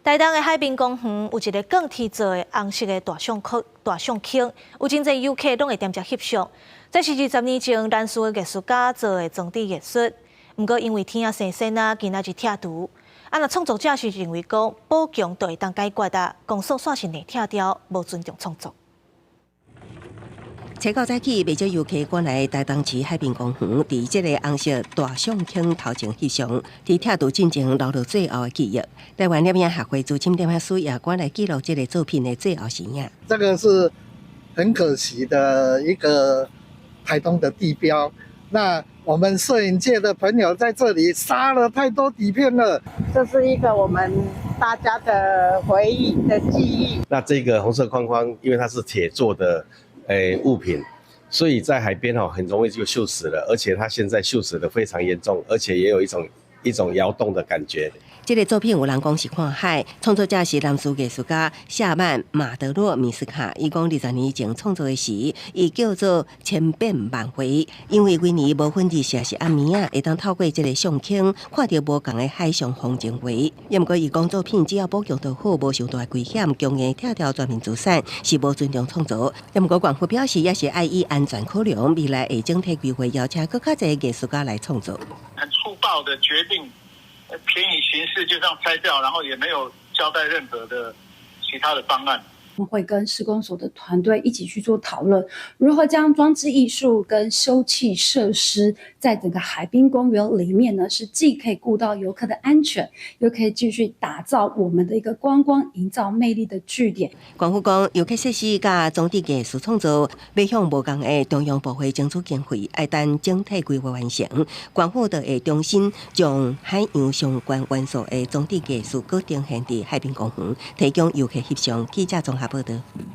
台東的海濱公園有一个鋼鐵做的紅色的大象坑，大象坑，有真濟遊客攏會踮遮翕相。這是20年前蘭嶼的藝術家做的裝置藝術，毋過因為天仔生鉎啊，今仔日拆除。啊，若創作者是認為講補強就會當解決啊，公所煞是硬拆掉，無尊重創作。初九早起，袂少遊客趕來台東市海濱公園，佇這个紅色大象坑頭前翕相，佇拆除進前留落最後的記憶。台灣攝影學會資深攝影師也趕來記錄這个作品的最後身影。這個是很可惜的一個台東的地標。那我們攝影界的朋友在這裡殺了太多底片了。這是一個我們大家的回憶的記憶。那這個紅色框框，因為它是鐵做的物品，所以在海邊哦，很容易就鏽蝕了，而且它現在鏽蝕得非常嚴重，而且也有一種搖動的感覺。這个作品有人講是看海，創作者是蘭嶼藝術家夏曼馬德洛米斯卡。伊講20年前創作的時，伊叫做千變萬化，因為每年無分日時抑是暗暝仔，會當透過這个相框看著無仝的海上風景畫。毋過伊講作品只要補強就好，無傷大危險，強硬拆掉全面資產是無尊重創作。毋過縣府表示，也是愛以安全考量，未來會整體規劃邀請閣較濟藝術家來創作。很粗暴的決定，便宜行事就這樣拆掉，然後也沒有交代任何的其他的方案。我們會跟施工所的團隊一起去做討論，如何將裝置藝術跟休憩設施在整個海濱公園裡面呢，是既可以顧到遊客的安全，又可以繼續打造我們的一個觀光營造魅力的據點。縣府講，遊客設施佮裝置藝術創作，欲向無仝的中央部會爭取經費，愛等整體規劃完成，縣府就會重新將海洋相關元素的裝置藝術閣呈現佇海濱公園，提供遊客翕相。記者綜合報導。